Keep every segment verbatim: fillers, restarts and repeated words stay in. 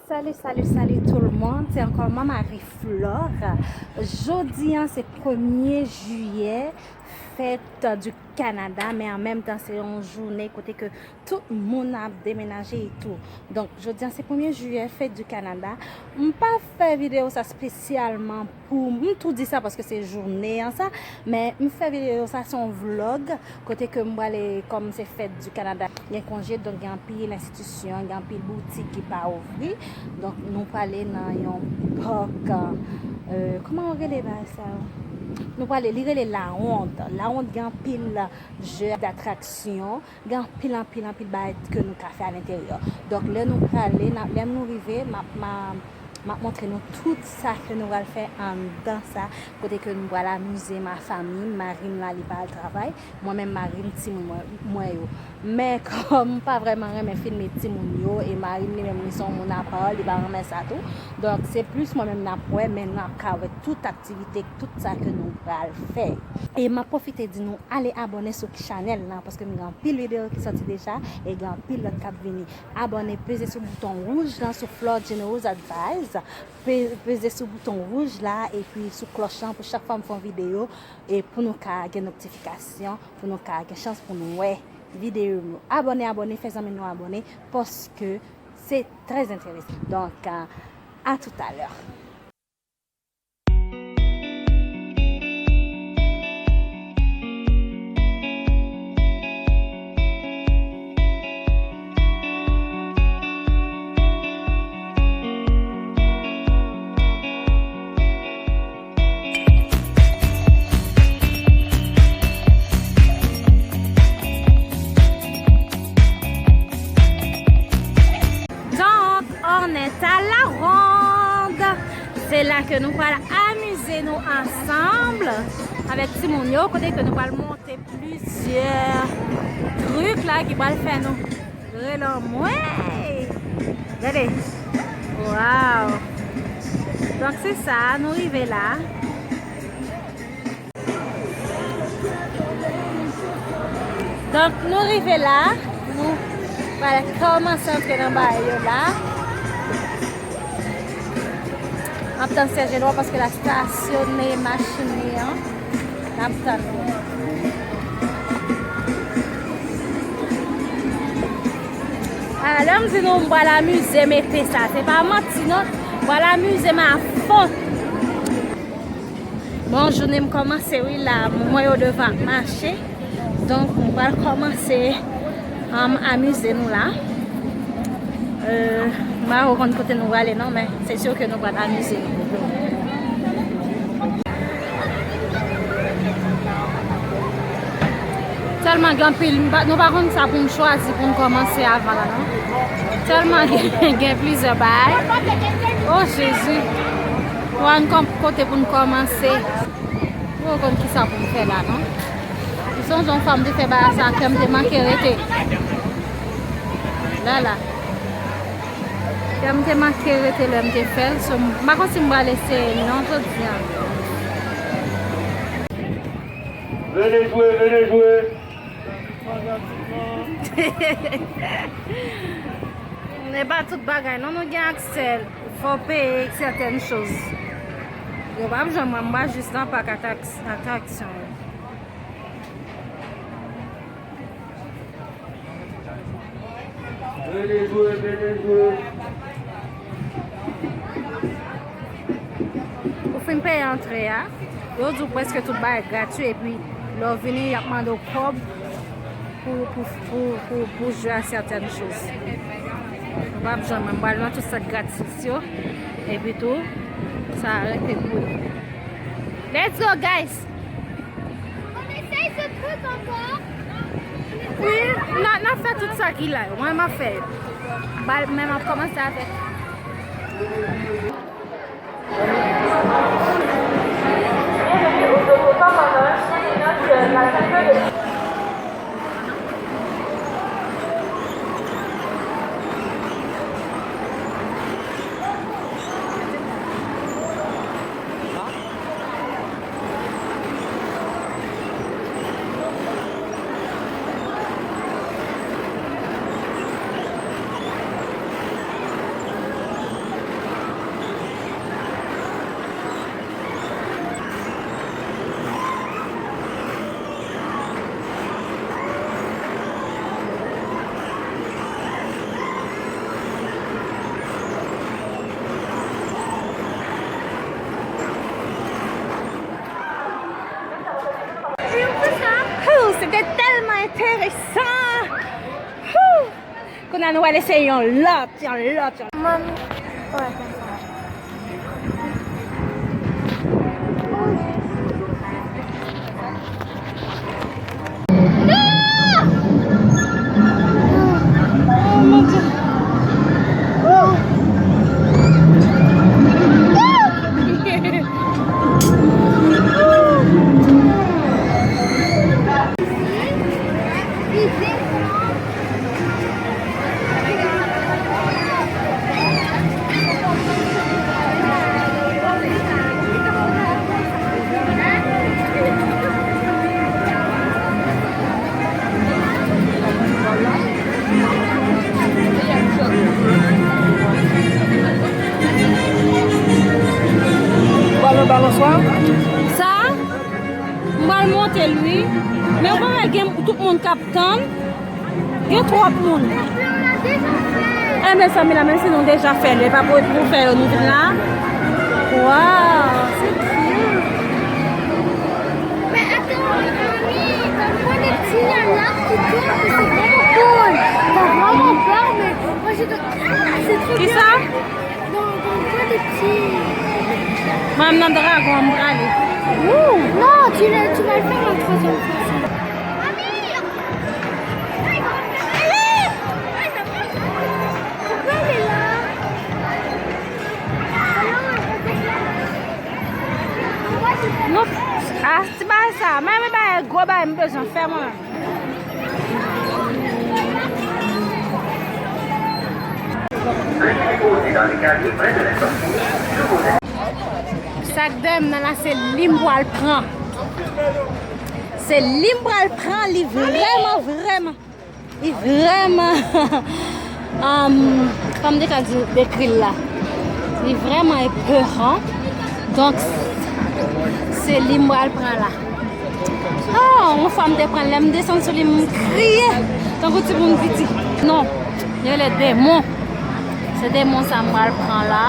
Salut, salut, salut tout le monde, c'est encore Maman Marie Flore. Jodi a, se premye jiyè, fèt du Canada, men an menm tan se yon jounen kote ke tout moun ap demenaje e tou. Donk, jodi a se premye jiyè, fèt du Canada. M pa fè videyo sa espesyalman pou, m tou di sa paske se jounen an sa, men m fè videyo sa, se yon vlog, kote ke m prale, kòm se fèt du Canada, gen konje, donk gen anpil enstitisyon, gen anpil boutik ki pa ouvri. Donk, nou prale nan yon park, euh, kòman yo rele bagay sa yo? Nou prale, li rele La Ronde. La Ronde gen anpil jeu d'attraction, gen anpil, anpil, anpil bagay ke nou ka fè alenteryè. Donk, lè nou prale, n a, lè nou rive, m ap, m a, m ap montre nou tout sa ke nou pral fè anndan sa, kote ke nou pral amize m a fanmi m, mari m la, li pa al travay, mwen menm, mari m, timoun mwen, mwen yo. Men kòm m pa vrèman renmen filme timoun yo, e mari m li menm, li se yon moun apa, li pa renmen sa tou. Donk, se plis mwen menm n ap wè, men n ap ka wè tout aktivite, tout sa ke nou pral fè. E m ap pwofite di nou, ale abòne sou chanèl la, paske m gen anpil videyo ki sòti deja, e gen anpil lòt k ap vini. Abòne, peze sou bouton wouj la, sou Flore Generous Advice. Pe-, peze sou bouton wouj la, epi sou klòch lan, pou chak fwa m fè yon videyo, e pou nou ka gen notifikasyon, pou nou ka gen chans pou nou wè videyo m yo. Abòne, abòne, fè zanmi nou abòne, paske se trè enteresan. Donk, euh, à tout à l'heure. Donc, on est à La Ronde. Se la ke nou pral amize nou ansanm avèk timoun yo, kote ke nou pral monte plizyè trik la ki pral fè nou rele anmwey. Gade. Waw. Donk, se sa, nou rive la. Donk, nou rive la. Nou pral kòmanse antre nan bagay yo la. M ap tann Serge Edouard paske l al stasyone machin li an. N ap tann li. A, lè m di nou m pral amize m ete sa, se pa manti non. M pral amize m a fon. Bon, jounen m kòmanse wi la, m wè yo devan ap mache. Donk, m pral kòmanse, um, amize nou la. Euh, m pa ko konn kote nou prale non, men se si ke nou pral amize nou. Tèlman gen anpil, m pa, nou pa konn sa pou n chwazi pou n kòmanse avan la non. Tèlman gen, gen plizyè bagay. O Jezi. Nou pa konn kote pou n kòmanse. Mwen pa konn kisa pou m fè la non. M sonje yon fwa m te fè bagay sa, kè m te manke rete. La la. Kè m te manke rete lè m te fè l, so m pa konn si m pral eseye l non jodi a. Vene jwe, vene jwe. E pa tout bagay non nou gen aksè, fò w peye sètèn choz. Yo p ap jwenn mwen, m pral jis nan pak atak-, atraksyon yo. Vene jwe, vene jwe. Ou fin peye antre a, yo di w prèske tout bagay gratui, epi lè w vini, y ap mande w kòb pou, pou, pou, pou, pou jwe a sètèn choz. Ou p ap jwenn mwen, m pral nan tout sant gratis yo, epi tou, sa rete pou yo. Let's go, guys! On essaye ce truc encore. Wi, n a, n a fè tout sa ki la yo. Mwen, m ap fè yo. Bal, men m ap kòmanse avèk. Sa! Woo! Kounye a nou pral eseye yon lòt, yon lòt, yon lòt. Mami, wè, konsa. Sa? M pral monte l wi. Men ou pa wè gen tout moun k ap tann. Gen twòp moun. E mezanmi la, menm si nou deja fè l, e pa pou, pou fè yo nou vin la. Waw, se cute. Mais attends, Mami, on voit des petits nanas qui tournent, c'est vraiment cool. T'as vraiment peur, mais moi j'ai de... Ah, c'est trop bien. Kisa? Dans, dans le coin des petits... Mwen nan dragon, m prale. Ouh. Non, tu, le- tu vas le faire la troisième fois, ça. Pourquoi elle est là? Non, ah, ti bagay sa, mwen, mwen, bagay, gwo bagay, m bezwen fè mwen. Sa k dèyè m nan la, se li m pral pran. Se li m pral pran, li vrèman, vrèman, li vrèman, um, kòman m te ka di, dekri l la. Li vrèman eperan. Donk, se li m pral pran la. Oh, yon fwa m te pran l, lè m desann sou li, m kriye tankou timoun piti. Non, li rele demon. Se demon sa m pral pran la.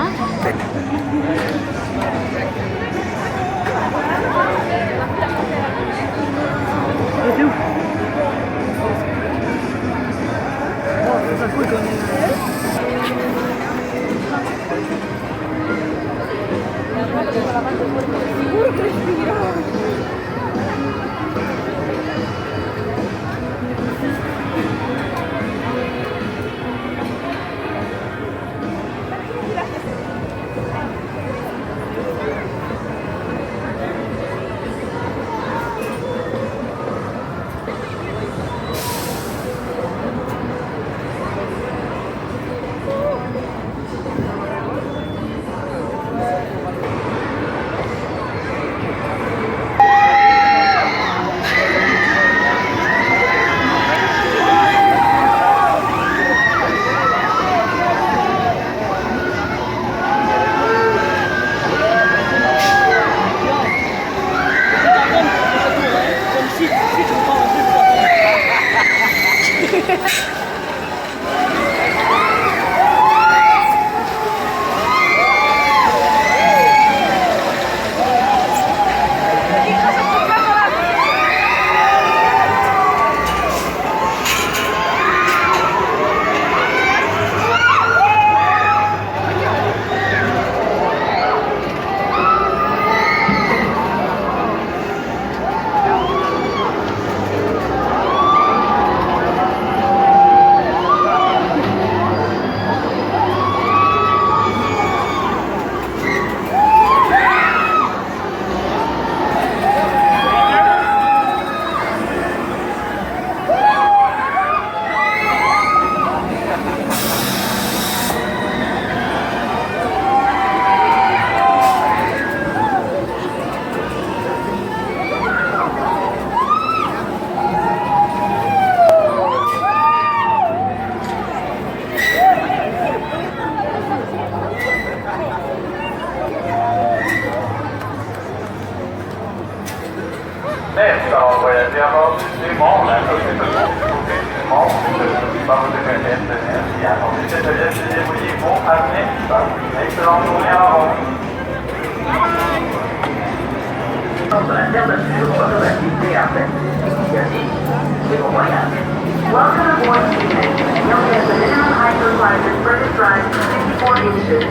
Welcome aboard Phoenix. Note that the minimum height required for this ride is fifty-four inches.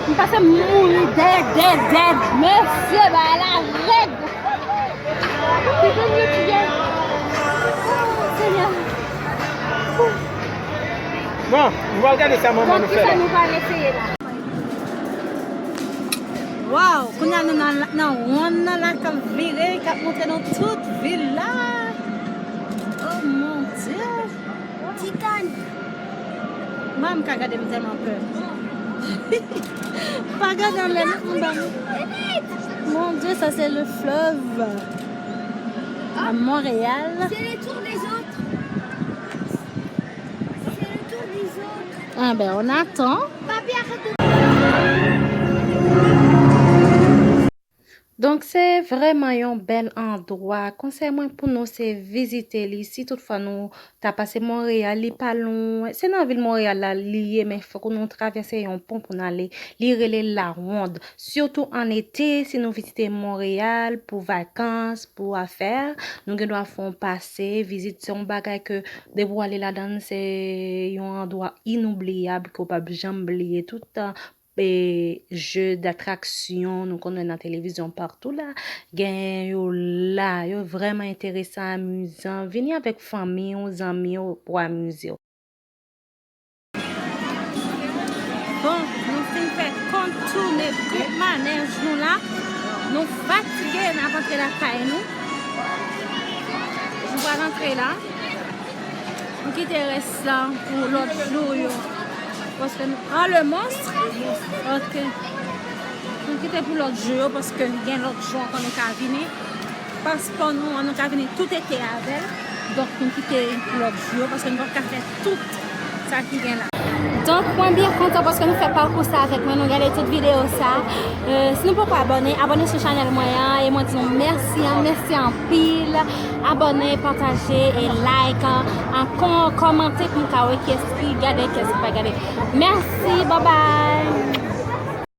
M pase mouri dead, dead, dead. Mesye, bagay la red. Senyè. Bon, nou pral gade sa manman nou fè la. Donk, kisa nou pral eseye la? Waw, kounye a nou nan, nan wonn nan la k ap vire, k ap montre nou tout vil la. Oh mon Dieu. Titanic. Mwen, m ka gade, m tèlman pè. Pa gade anlè non, anba non. Mon Dieu, ça c'est le fleuve à Montréal. C'est le tour des autres. C'est le tour des autres. Ah ben, on attend. Papi, arrête de Donk, se vrèman yon bèl andwa. Konsèy mwen pou nou, se vizite li. Si toutfwa nou ta pase Monreyal, li pa lwen. Se nan vil Monreyal la li ye, men fòk nou travèse yon pon pou n ale. Li rele Lawond. Sitou an ete, si nou vizite Monreyal pou vakans, pou afè, nou gen dwa fè yon pase, vizit. Se yon bagay ke, depi w ale ladan l, se yon andwa inoubliyab ke w p ap janm bliye. Tout e, jeu d'attraction nou konn wè nan televizyon patou la, gen yo la, yo vrèman enteresan, amizan. Vini avèk fanmi w, zanmi w pou amize w. Bon, nou fin fè kontoune tout manèj nou la. Nou fatige, n ap antre lakay nou. Nou pral antre la. Nou kite rès la pou lòt jou yo. Paske nou, ah, le monstre? Ok. Nou kite pou lòt jou yo, paske gen lòt jou ankò nou ka vini. Paspò nou an, nou ka vini tout ete avè l. Donk, nou kite pou lòt jou yo, paske nou p ap ka fè tout sa ki gen la. Donk, mwen byen kontan paske nou fè pakou sa avèk mwen, nou gade tout videyo sa. Euh, si nou poko abòne, abòne sou chanèl mwen an, e mwen di nou mèsi, an, mèsi anpil. Abòne, pataje e like, an, an kò-, kòmante pou m ka wè kiyès ki gade, kiyès ki pa gade. Mèsi, babay!